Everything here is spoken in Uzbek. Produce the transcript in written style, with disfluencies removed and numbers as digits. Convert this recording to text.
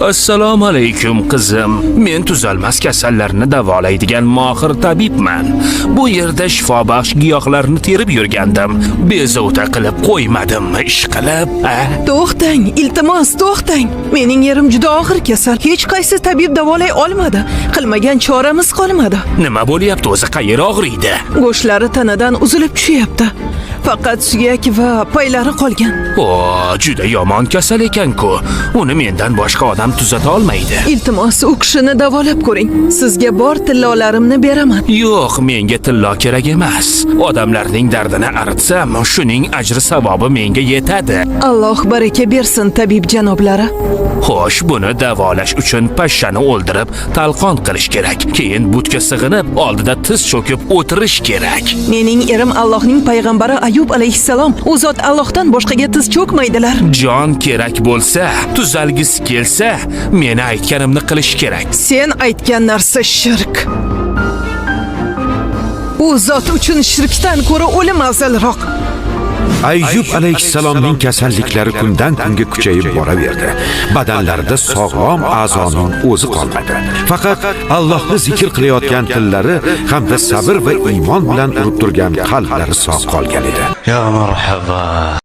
Assalomu alaykum, qizim. Men tuzalmas kasallarni davolaydigan mohir tabibman. Bu yerda shifobaxsh giyohlarni terib yurgandim. Bezovta qilib qo'ymadimmi ish qilib, a? To'xtang, iltimos, to'xtang. Mening erim juda og'ir kasal. Hech qaysi tabib davolay olmadi. Qilmagan choramiz qolmadi. Nima bo'lyapti o'zi, qayeri og'riydi? Go'shtlari tanadan uzilib tushyapti. Faqat suyak va paylari qolgan. O, juda yomon kasal ekan-ku. Uni mendan boshqa odam tuzata olmaydi. Iltimos, u kishini davolab ko'ring. Sizga bor tillolarimni beraman. Yo'q, menga tillo kerak emas. Odamlarning dardini aritsam, shuning ajri savobi menga yetadi. Alloh baraka bersin, tabib janoblari. Xo'sh, buni davolash uchun pashshani o'ldirib, talqon qilish kerak. Keyin butga sig'inib, oldida tiz cho'kib o'tirish kerak. Mening erim Allohning payg'ambari Ayub alayhissalom. U zot Allohdan boshqaga tiz cho'kmaydilar. Jon kerak bo'lsa, tuzalgisi kelsa, meni aytganimni qilish kerak. Sen aytgan narsa shirk. U zot uchun shirkdan ko'ra o'lim afzalroq. Ayyub alayhissalomning kasalliklari kundan kunga kuchayib boraverdi. Badanlarida sog'lom a'zoning o'zi qolmadi. Faqat Allohni zikr qilayotgan tillari hamda sabr va iymon bilan urib turgan qalblari sog' qolgan edi. يا مرحبا.